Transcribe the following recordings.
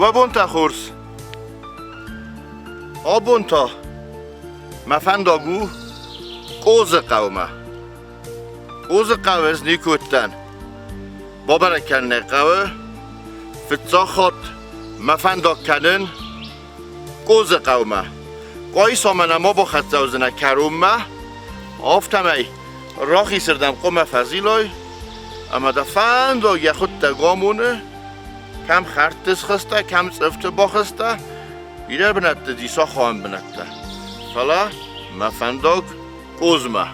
Уӕ бонтӕ хорз! Абон та мӕ фӕндаг у Къозы хъӕумӕ. Къозы хъӕуы ӕз никуы уыдтӕн. Бабӕрӕг кӕнын ӕй хъӕуы. Фыццаг хатт мӕ фӕндаг кӕнын Къозы хъӕумӕ. Къуайсамӕ нӕма бахӕццӕ уыдзынӕ кӕронмӕ, афтӕмӕй рахисырдӕм хъуымӕ фӕзилай ӕмӕ дӕ фӕндаг йӕ хуыдтӕг амоны, кӕм хӕрдты схызтӕ, кӕм цъыфты бахызтӕ, бирӕ бынӕтты дисахуан бынӕттӕ. Фӕлӕ мӕ фӕндаг Къозмӕ.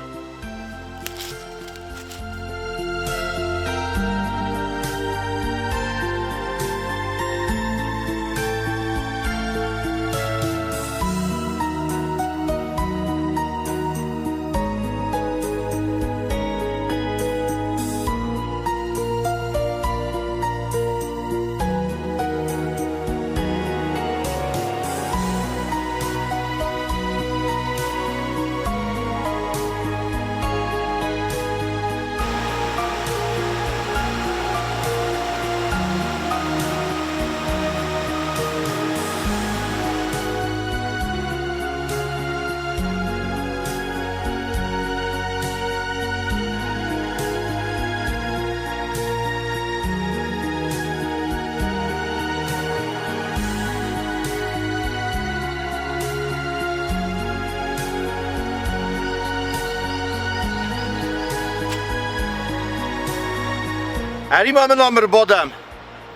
Ӕри-ма мын ам ӕрбадӕм,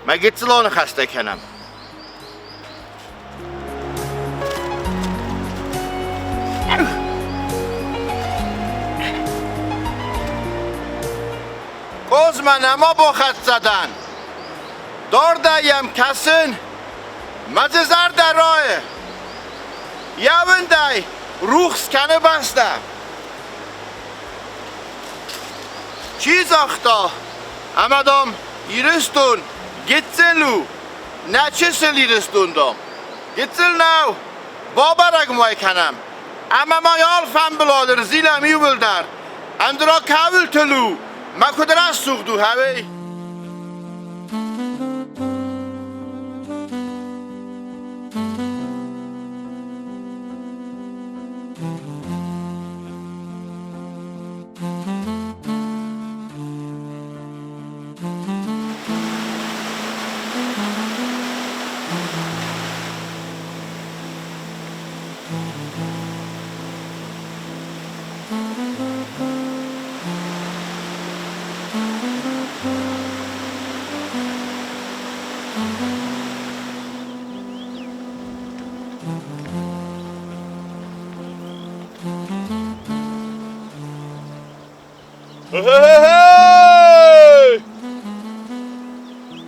мӕ гыццыл аныхӕстӕ кӕнӕм. Къозмӕ нӕма бахӕццӕ дӕн. Дардӕй йӕм кӕсын, мӕ дзы зӕрдӕ райы. Йӕ уындӕй рухс кӕны бӕстӕ. Чи загъта, ӕмӕ, дам, Ирыстон гыццыл у, нӕ чысыл Ирыстон, дам, гыццыл нӕу, бабӕрӕг ма кӕнӕм, ӕмӕ ма йӕ алфамбылад ӕрзилӕм иууылдӕр, ӕндӕра кӕуылтыл у, мӕ куыд рӕсугъд у, хӕуей!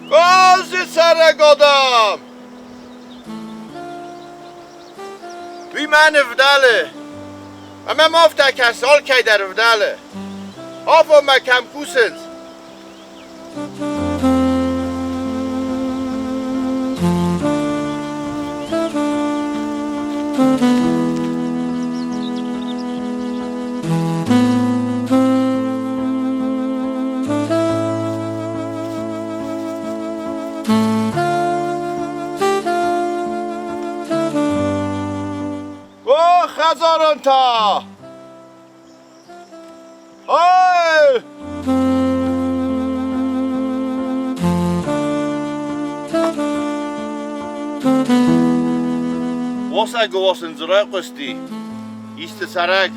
Къозы цӕрӕг адӕм! Уый мӕ ӕвдӕлы, ӕмӕ ма афтӕ кӕс, алкӕй дӕр ӕвдӕлы. Афонмӕ кӕм кусынц? О, хӕдзаронтӕ! Ой! Уосӕг уосын дзы райхъуысти, исты цӕрӕг.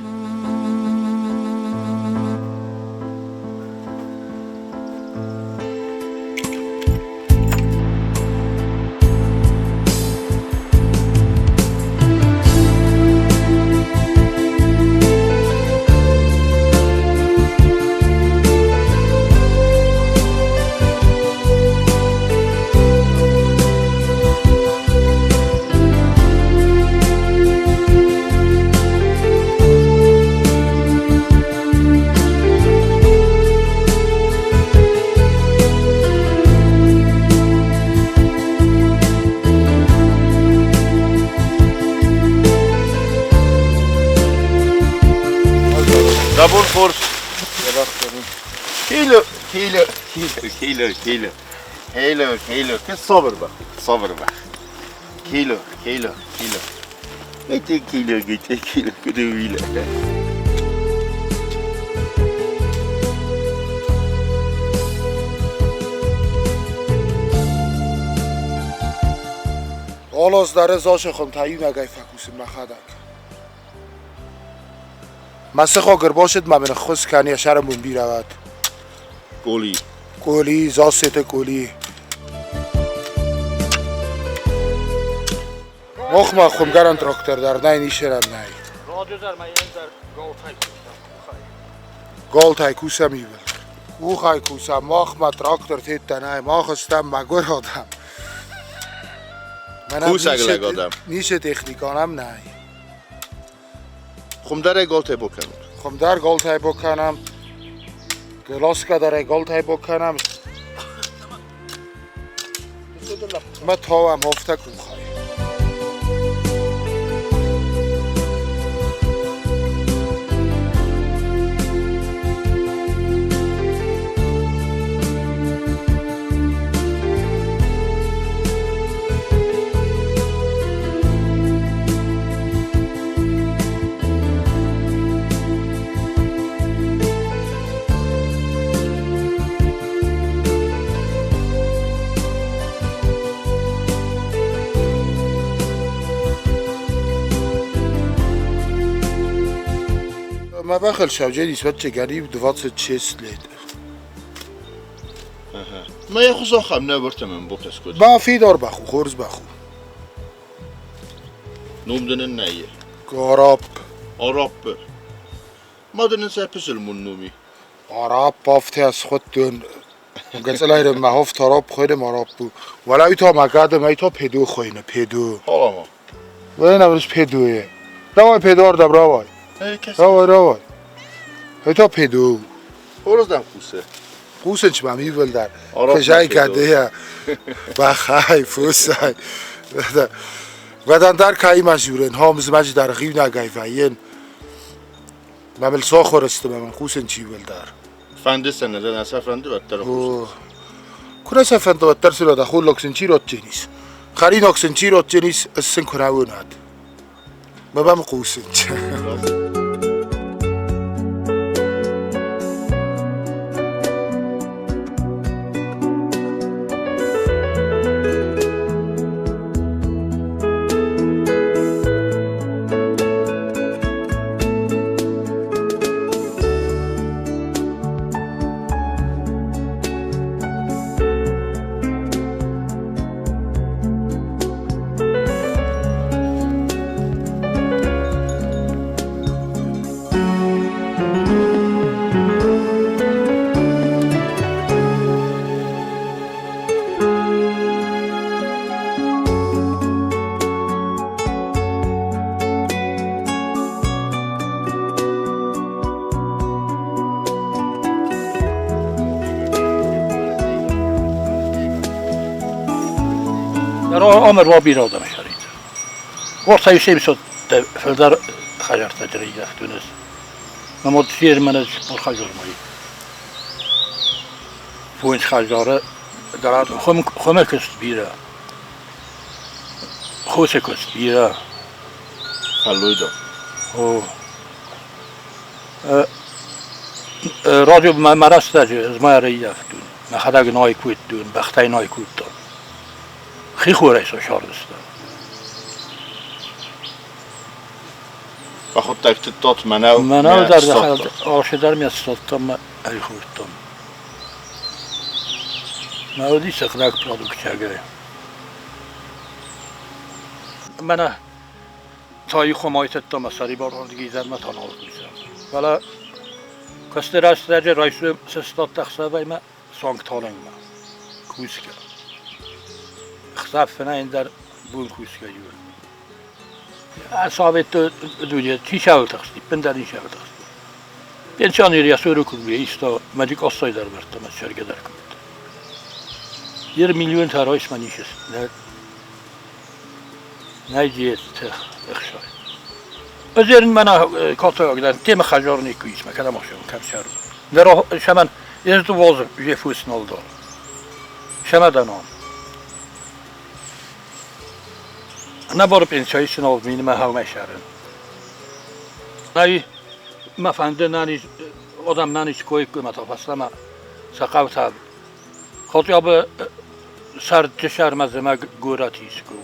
Дӕ бон хорз. Кило, кило, кило, кило, кило. Hello, hello, che soberba, soberba. Kilo, kilo, kilo. Gite kilo, gite kilo, kudu wila. Олос даре зоше ხომ თაინა გაიფაკუსი მახადაკ. მასე ხო გრბოშეთ მამენ ხოს ქანია შარამუნ ბირავათ. კოლი. კოლი, ზოსეთე კოლი. მოხმა ხომ გარან ტროქტერ დარ ნაინ იშერამ ნაი. რადიო დარ მაინ დარ გოლთაი ქუსა ხაი. გოლთაი ქუსა მიվել. უხაი ქუსა მოხმა ტროქტერ თიტა ნაი მოხსტა მაგოროდა. ქუსაგლა გოდამ. ნიშე ტექნიკონამ ნაი. ხომ დარე გოლთე ბოქანოთ. ხომ დარ გოლთაი ბოქანამ. გლოსკა დარე გოლთაი ბოქანამ. მა თოვა მოფთა კუხაი. ма бахал шавджени сватче гариб 26 лет. ма яхузо ხამ ნა ვორთემენ ბოქეს კოდ. ба ფიდორ ბახუ ხორს ბახუ. ნუმდნენ ნაიე. გარაპ არაპ. მადნენ სეფესელ მუნნუმი. არაპ აფთე ასხოტდუნ. გაწლაირე მა ჰოფთ არაპ ხვერე მარაპ. ვალავითო მაგადე მაითო ფედუ ხვეინე ფედუ. ჰოლამა. ვენა ვრის ფედუე. რავაი ფედუ არ და რავაი. ე კეს. რავაი რავაი. ეთო ფედუ. ოროს დამხუსე. ყუსეჩ მა მიველდარ. არაპ ხეჟაი ფედუ. გადეა. ბახაი ფუსაი. ვადან დარ ქაიმაჟურენ ჰომს მაჯ დარ ღივნა გაივაიენ. მამელ სოხორეს და მამელ ყუსენ ჩიველდარ. ფანდესანა და ნასაფრანდი ვატარ ხუსე. ქურასა ფანდო ვატარსირო და ხულოქსენ ჩიროჩენის. ხარინოქსენ ჩიროჩენის ესენ ქრავუნად. მაბამ ყუსენ. عمر وبيرا ودم شريت وقتها يسيب فلدر خجر تجري في تونس ما مود من خجر مي فوين خجر درات خم خمكس بيرا خوسكس بيرا ხალოიდო. هو راديو ما مرستج ما ريا في تونس ما خدق ناي كويت دون بختي ناي كويت دون خي خوريسو شاردستا ბახოტ ტოტ მანავ მანავ დარ დახალ ოშე დარ მიასწოთტომ აი ხურტომ მაუდი სყდაკ პროდუქცია მანა თაი ხომ აითეტტომ ასარი ბორჰორდი გიზარ მა თანალ გისა ვალა კოსტერასტაჯე რაისუ სესტოტ ახსაბა იმა სონგთოლენგმა კუსკა ხსაფნა ენდარ ბუნ კუსკა იურ ასავეთ დუჯე ჩიშაუთახსტი პენდარი შაუთახსტი პენსიონერი ასურუკუგე ისტო მაჯიკოსოი დარ ვარტა მას შერგედარ კუთ 1 მილიონ თაროის მანიშეს ნაიჯიეთ ხშოი აზერν მანა კოტოგ და თემა ხაჟორნი κουის მა კადამოშო კაფშარო დრო შამან ეს დვოზ ჟეფუს ნოლდო. Чемоданом. Набор пенсия нов минимум хавмешарен. Най ма фанды нани одам нани чкой ма тофаслама сақавта хотя бы сар шармазема гуратиску.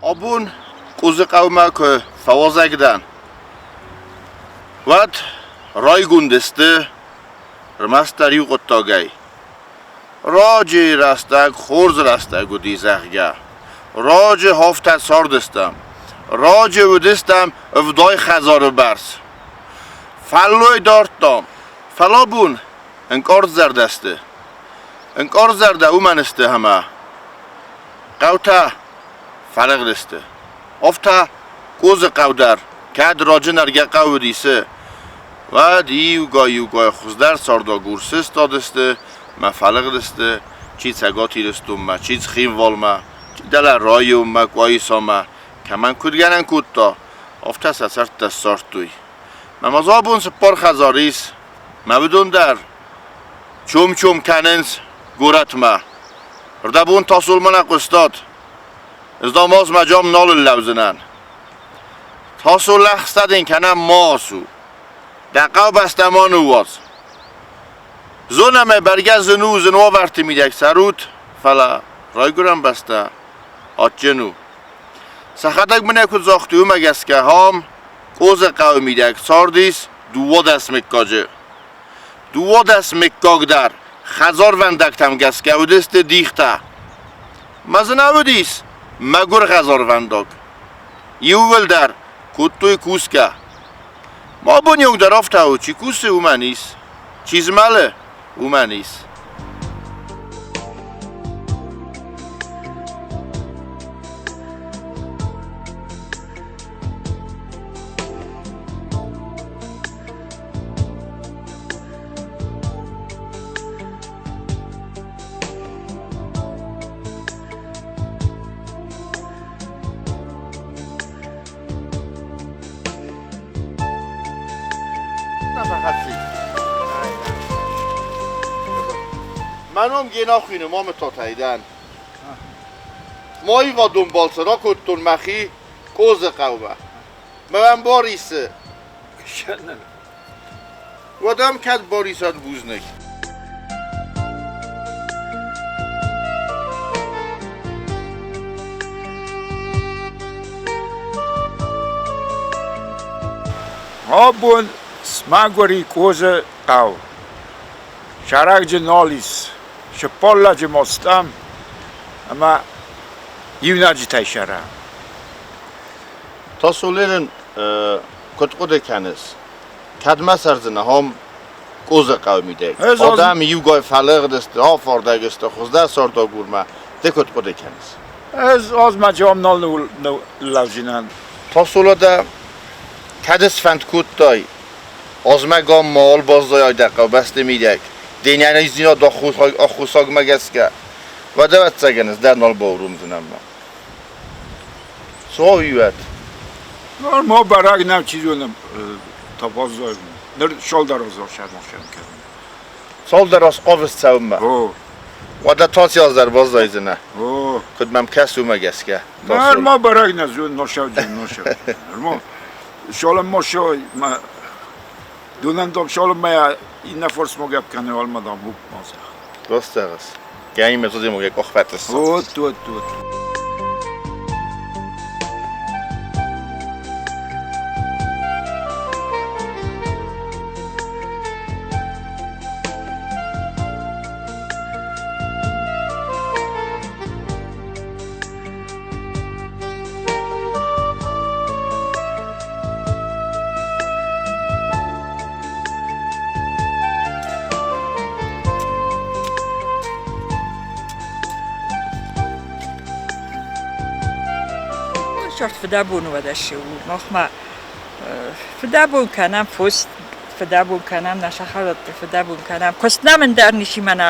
Абон Къозыхъӕумӕ куы фӕуазӕг дӕн, уӕд райгонд сты ӕрмӕстдӕр иу хъуыддагӕй. Раджы рӕстӕг хорз рӕстӕг уыди, зӕгъгӕ. Раджы афтӕ цардыстӕм. Раджы уыдыстӕм 70 хӕдзары бӕрц. Фӕллой дардтам, фӕлӕ абон ӕнкъардзӕрдӕ сты. Ӕнкъардзӕрдӕ уымӕн сты, ӕмӕ хъӕутӕ фӕлыгъдысты. Афтӕ Къозы хъӕу дӕр, кӕд раджы нӕргӕ хъӕу уыди, цы, уӕд иугай-иугай хуыздӕр цардагур сыстадысты мӕ фӕлыгъдысты чи Цӕгат Ирыстонмӕ, чи Цхинвалмӕ, чи дӕлӕ районмӕ, Къуаисамӕ, кӕмӕн куыд гӕнӕн кодта, афтӕ сӕ цӕрдтӕ ссардтой. Мӕ ма дзы абон цыппар хӕдзары ис, мӕ уыдон дӕр чом-чом кӕнынц горӕтмӕ. Рдӕбон Тасолмӕ нӕ хъуыстат? Ӕз дам азмӕ джам нал лӕудзынӕн. Тасо лӕгъстӕ дын кӕнӕм ма ацу. Дӕ хъӕубӕстӕ ма ныууадз. Зонӕм ӕй, бӕргӕ зын у, зын уавӕрты мидӕг цӕрут, фӕлӕ райгуырӕн бӕстӕ адджын у. Сӕхӕдӕг мын ӕй куыд загътой, уымӕ гӕсгӕ ам, Къозы хъӕуы мидӕг цардис 12 мыггаджы. 12 мыггаг дӕр хӕдзарвӕндӕгтӕм гӕсгӕ уыдысты дихтӕ. Ма дзы нӕ уыдис мӕгуыр хӕдзарвӕндаг. Иууылдӕр кодтой кусгӕ. Ма абон дӕр афтӕ у, чи кусы, уымӕн ис. Чи змӕлы, уымӕн ис. Мӕ ном Гена хуины, Мамытатӕй дӕн. Ма аивадон балцы ракодтон мӕхи Къозы хъӕумӕ. Мӕн Борисы. Уӕд ӕм кӕд Борисӕн бузныг. Абон смӕгуыр и Къозы хъӕу. Сарӕгджы нал ис. Сыппар лӕджы ма стӕм ӕмӕ иунӕджытӕй сӕрӕм. Тасолерӕн куыд хъуыды кӕныс, кӕдмӕ цӕрдзынӕ ам Къозы хъӕуы мидӕг? Адӕм иугай фӕлыгъдысты, афардӕг сты хуыздӕр цардагурмӕ. Ды куыд хъуыды кӕныс? Ӕз азмӕджы ам нал ныллӕудзынӕн. Тасола дӕ кӕд сфӕнд кодтай, азмӕг ам ма баззайай дӕ хъӕубӕсты мидӕг, де нӕниздзинад ӕххуысагмӕ гӕсгӕ, уӕд ӕвӕццӕгӕн ӕз дӕр нал бауромдзынӕн ма. Цӕуӕд. Ныр ма бӕрӕг нӕу, чи зоны, та баззайын. Ныр цалдӕр азы сӕрмахсӕн кӕнын. Цалдӕр аз хъавыс цӕуынмӕ? О. Уӕдӕ та аз дӕр баззайдзынӕ? О. Куыд мӕм кӕсы, уымӕ гӕсгӕ. Ныр ма бӕрӕг нӕ зон, носӕвджын, носӕвджын. Ныр ма шолом ма шо, ма дунан дам шолом ма иннӕ форсмаг гӕп кӕны, алма дам хуп ма зӕгъ. Раст зӕгъыс. Гӕнимӕ зодемог йӕ къух фӕтъыссы. Вот, вот, вот. Сӕрд фыдӕбон уӕдӕ цы у? Махмӕ фыдӕбон кӕнӕм фос. Фыдӕбон кӕнӕм, нӕ сахаратты фыдӕбон кӕнӕм. Куыст нӕм ӕндӕр ничи мӕнӕ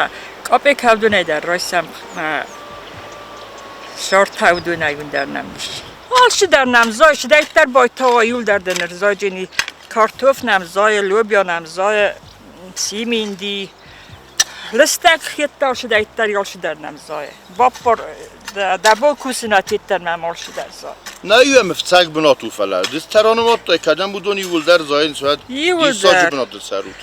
къопъе кӕвдонӕй дӕр райсӕм, сортӕ уыдонӕй уындӕр нӕм ис. Алцыдӕр нӕм зайы, цыдӕриддӕр байтауа, иуылдӕр дын ӕрзайджын и. Картоф нӕм зайы, лобиа нӕм зайы, симинди, лыстӕг хеттау цыдӕриддӕр, алцыдӕр нӕм зайы. Баппар, дӕ бон кусын атеддӕр мӕм алцыдӕр зайы. Нӕ иу фыццаг бынат у, фӕлӕ ды цӕрӕнуӕттӕй кӕдӕм уыдон иууылдӕр зайынц, уӕд диссаджы бынаты цӕрут.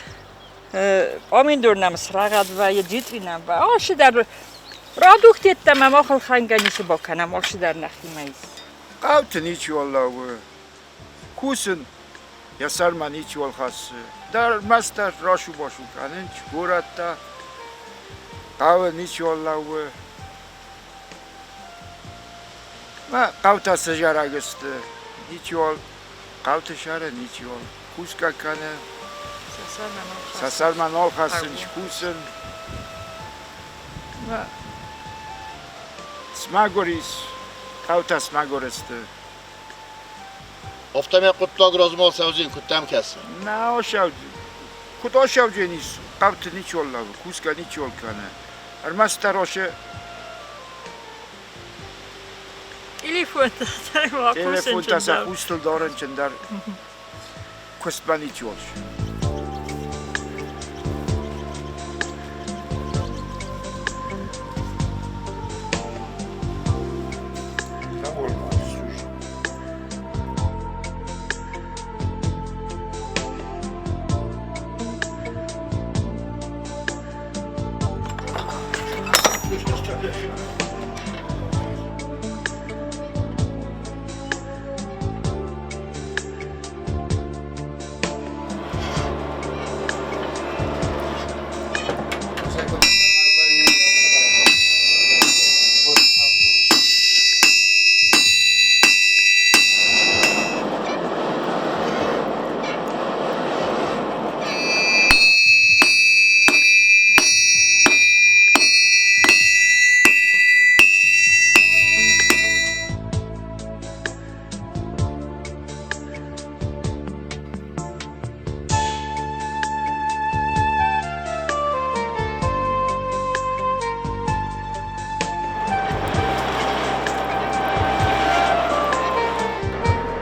Помидор нӕм срӕгъӕд вӕййы, джитъри нӕм вӕййы, алцыдӕр продукт йеддӕмӕ мах ӕлхӕнгӕ ницы бакӕнӕм, алцыдӕр нӕхимӕ ис. Хъӕуты ничиуал лӕууы. Кусын йӕ сӕрмӕ ничиуал хӕссы. Дӕр мӕстӕ расу-басу кӕнынц горӕттӕ. Хъӕуы ничиуал лӕууы. Мӕ хъӕутӕ цы зарӕг сты, ничиуал хъӕуты сӕры ничиуал кусгӕ кӕны. Сӕ сӕрмӕ нал хӕссынц кусын. Мӕ смӕгуыр ис, хъӕутӕ смӕгуыр сты. Афтӕмӕй хъуыддаг размӕ цӕудзӕн, куыд дӕм кӕсы? Нӕ ацӕудзӕн. Куыд ацӕудзӕнис, хъӕуты ничиуал лӕууы, кусгӕ ничиуал кӕны. Ӕрмӕстдӕр асы Телефонтӕ Телефонтӕ сӕ хъустыл дарынчын дӕр куыстмӕ ничиуал ис.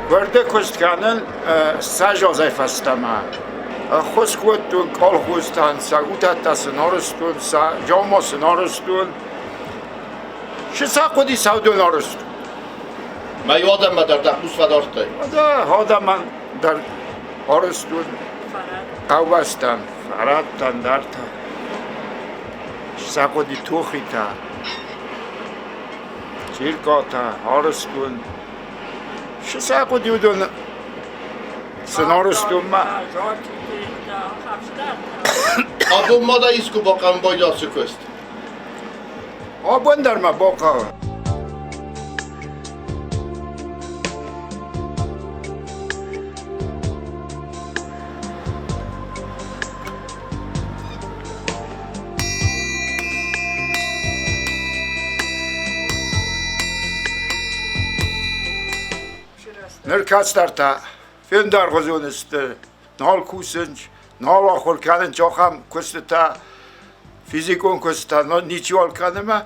Гуырды куыст кӕнын сӕ фӕстӕмӕ. Ӕххуыс кодтон колхозтӕн, сӕ гутӕттӕ сын арӕзтон, сӕ дзаума сын арӕзтон. Цы сӕ хъуыди, сӕудон арӕзт. Мӕ адӕммӕ дӕр дӕ хъус фӕдардтай? Да, адӕмӕн дӕр арӕзтон. Хъӕубӕстӕн, фӕрӕттӕн дӕртӕ. Сӕ хъуыди тухитӕ, циркъатӕ арӕзтон. Цы сӕ хъуыди уыдон сын арӕзтон ма. Абон ма дӕ искуы бахъӕуын байдацы куыст? Абон дӕр мӕ бахъӕуы. Ныр кӕстӕртӕ фендӕргъуызон сты, нал кусынц, нал ахуыр кӕнынц ахӕм куыстытӕ, физикон куыстытӕ ничиуал кӕны мӕ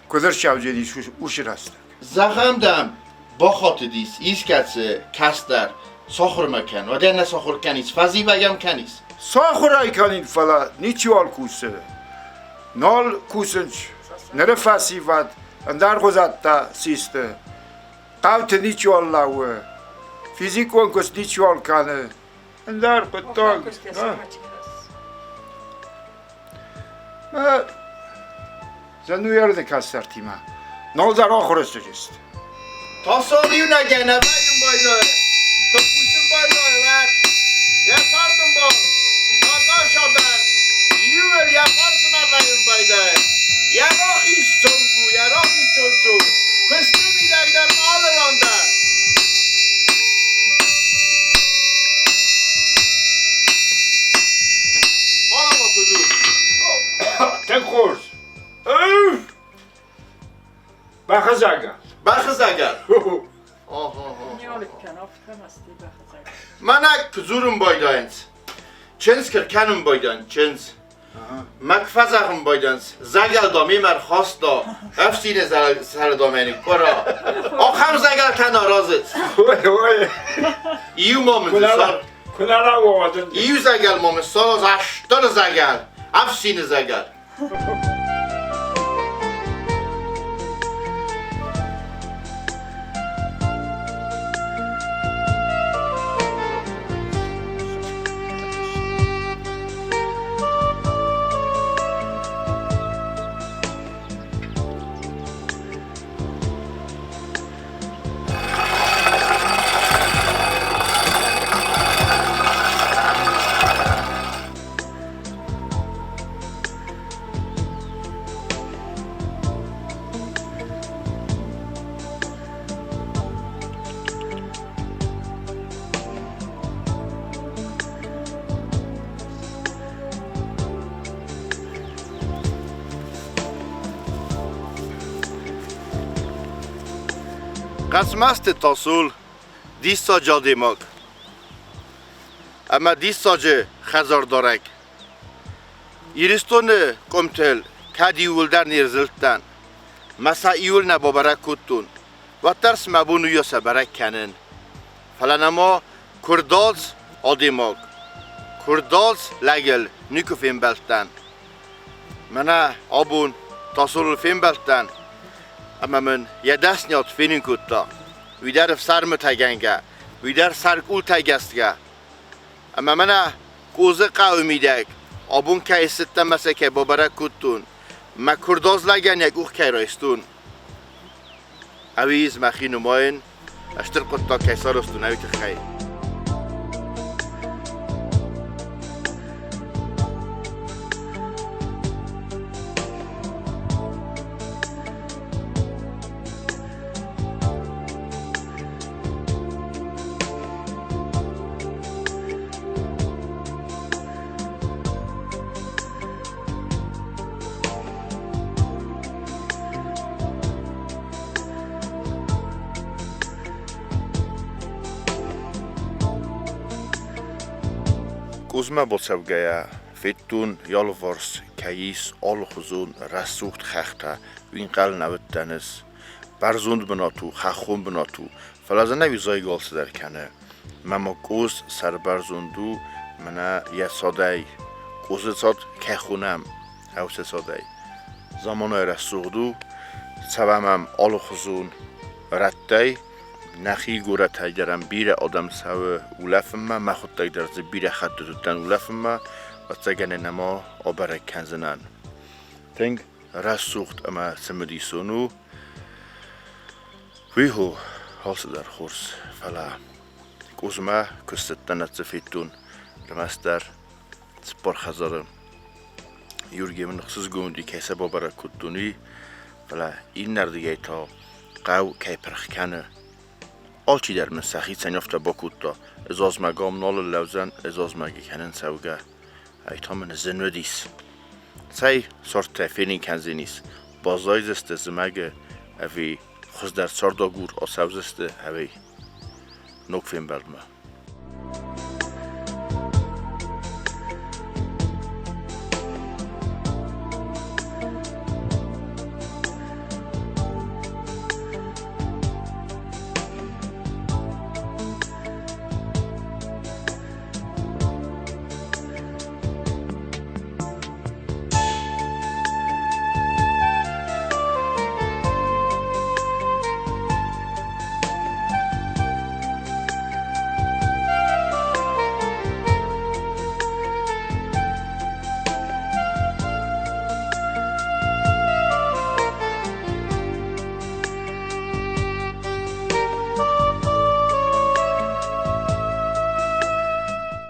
куыд ӕрцӕудзӕнис уыцы рӕстӕг. Зӕгъӕм, дам, бахатыдис искӕцы кӕстӕр сахуырмӕ кӕн, уӕдӕ нӕ сахуыр кӕнис, фӕзивӕг ӕм кӕнис. Сахуыр ӕй кӕнин, фӕлӕ ничиуал кусы. Нал кусынц ныры фӕсивӕд, ӕндӕргъуызӕттӕ систы. Хъӕуты ничиуал лӕууы, физикон куыст ничиуал кӕны. Ӕндӕр хъуыддаг. Зӕнуйӕрды кӕстӕртимӕ. Нал дӕр ахуыр ссыдысты. Тасон иунӕгӕй нӕ вӕййын байдайы. Куы кусын байдайы, уӕд йӕ цардӕмбал Наташа дӕр иуыл йӕ фарсмӕ вӕййын байдайы. Йӕ рахиз цонг у, йӕ рахиз цонг у. Куысты мидӕг дӕр алы ран дӕр. Халама куыд у? Тынг хорз. Бахызагӕ. Бахызагӕ? Мӕнӕ куы дзурын байдайынц, чындз куы ркӕнын байдайынц, чындз. Мӕ куы фӕзӕгъын байдайынц, зӕгӕл дам мемӕ рхаста, ӕфсины сӕры дам ӕй ныккъуыра. Ахӕм зӕгӕлтӕ нӕ аразыц. Ой, ой. Иу ма мын дзы сар. Куы нӕ рауа, Иу зӕгӕл ма мын сараз, ӕстыр зӕгӕл, ӕфсины зӕгӕл. Хъӕцмӕзты Тасул диссаджы адӕймаг ӕмӕ диссаджы хӕдзардарӕг. Иристони къумтыл кӕд иууылдӕр не рзылдтӕн, мӕ сӕ иуыл нӕ бабӕрӕг кодтон, уӕддӕр цы мӕ бон уыйас сӕ бӕрӕг кӕнын. Фӕлӕ нӕма куырдадз адӕймаг, куырдадз лӕгыл никуы фембӕлдтӕн. Мӕнӕ абон Тасолыл фембӕлдтӕн ӕмӕ мын йӕ дӕсниад фенын кодта. Уый дӕр ӕфсӕрмытӕгӕнгӕ, уый дӕр сӕркъултӕгӕсгӕ. Ӕмӕ мӕнӕ Къозы хъӕуы мидӕг абон кӕй цыдтӕн ӕмӕ сӕ кӕй бабӕрӕг кодтон, мӕ куырдадз лӕгӕн йӕ къух кӕй райстон, ӕви ӕз мӕхи нымайын, стыр хъуыддаг кӕй сарӕзтон, уый тыххӕй. Къузмӕ бацӕугӕйӕ федтон алыварс кӕй ис алыхуызон рӕсугъд хӕхтӕ, уый ӕнхъӕл нӕ уыдтӕн ӕз. Бӕрзонд бынат у, хӕххон бынат у, фӕлӕ дзы нӕ зайгӕ алцыдӕр кӕны. Мӕ ма къоз сӕрбӕрзонд у, мӕнӕ йӕ цадӕй. Къозы цад кӕй хонӕм, ӕуцы цадӕй. Заманай рӕсугъд у, цӕвӕм ӕм алыхуызон рӕттӕй. Нӕхи горӕтӕй дӕр ӕм бирӕ адӕм цӕуы улӕфынмӕ, мӕхуыдтӕг дӕр дзы бирӕ хӕттыты уыдтӕн улӕфынмӕ, ӕвӕццӕгӕн ӕй нӕма абӕрӕг кӕндзынӕн. Тынг рӕсугъд ӕмӕ цымыдисон у. Уый хо, алцыдӕр хорз, фӕлӕ Къозмӕ куы ссыдтӕн ӕддзы федтон ӕрмӕстдӕр цыппар хӕдзары. Юргий мын ӕхсызгон уыди, кӕй сӕ бабӕрӕг кодтон, уый, фӕлӕ иннӕрдыгӕй та хъӕу кӕй пырх кӕны. Алчидӕр мын сӕхицӕн афтӕ бакодта, ӕз азмӕг ам нал лӕудзӕн, ӕз азмӕг кӕнын цӕугӕ. Ай та мын зын уыдис. Цӕй сорттӕ фенын кӕндзӕнис, баззайдзысты зымӕгы ӕви хуыздӕр цардагур ацӕудзысты ӕви ног фембӕлдмӕ.